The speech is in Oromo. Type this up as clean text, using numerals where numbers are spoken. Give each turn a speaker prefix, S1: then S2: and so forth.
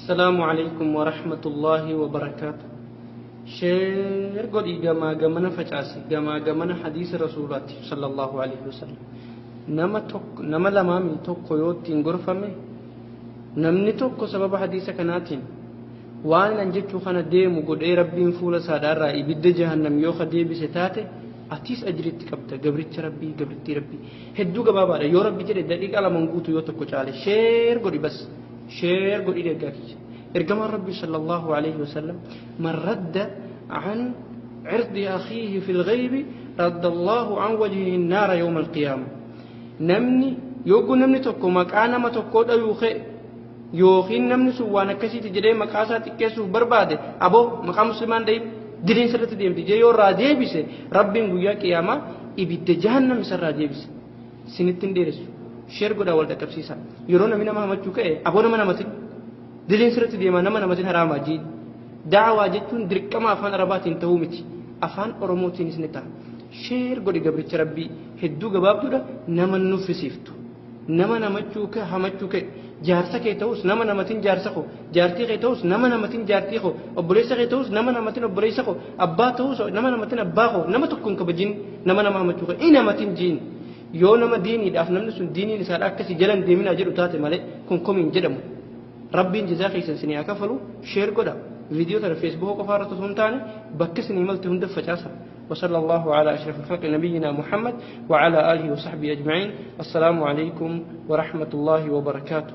S1: Assalaamu Aleykum Warahmatullaahi Wabarakaatu Share godhii gamaa gamana facaasi gamaa gamana hadiisa rasuulaati sallallahu alaihi wasallam nama tokko nama lamaami tokko yoo ittiin gorfame namni tokko sababa hadiisa kanaatiin waan an jechuu kana deemu godhee rabbiin fuula isaadhaarraa ibidda jahannam yoo ka deebise taate atiis ajriitti qabda gabricha rabbii gabrittii rabbii hedduu gabaabaadha yoo rabbi jedhe daqiiqaa laman guutu yoo tokko caale sheer godhi bas Share godhii ergaa kiyya. Ergamaan Rabbii sallallahu alayhi wasallam man radda an cirdi akhiihi fil ghaybi radda Allahu an wajhihi naara yawma alqiyaama. Namni yogguu namni tokko maqaa nama tokkoo dhayuu ka'e yookiin namni sun waan akkasiiti jedhee maqaa isaa xiqqeessuuf barbaade aboo maqaa muslimaan dhayin diliin sirratti deemti jee yoo irraa deebise Rabbiin guyyaa qiyaamaa ibidda jahannam isarraa deebise. Sinitti hin dheeressu. Share godhaa wal dhaqqabsiisaa. Yeroo namni nama hamachuu ka'e aboo nama namatin diliin sirratti deemaa nama namatin haraamaa jiin. Da'awaa jechuun dirqama afaan Arabaatiin ta'uu miti. Afaan Oromootiinis ni ta'a. Share godhi gabricha Rabbii hedduu gabaabduudha nama nuffisiiftu. Nama namachuu ka'e hamachuu ka'e jaarsa kee ta'us nama namatin jaarsa koo jaartii kee ta'us nama namatin jaartii koo obboleessa kee ta'us nama namatin obboleessa koo abbaa ta'us nama namatin abbaa koo nama tokko hin kabajin nama nama hamachuu ka'e in hamatin jiin. Yoo nama diiniidhaaf namni sun diiniin isaadha akkasii jala hin deeminaa jedhu taate malee kun komii hin jedhamu. Rabbiin jazaa keessan isinii haa kafalu share godha. Viidiyoo tana feesbuuka qofaa irratti osoo hin taane bakka isinii malte hunda facaasa. وصلى الله على أشرف الخلق نبينا محمد وعلى آله وصحبه أجمعين السلام عليكم ورحمة الله وبركاته.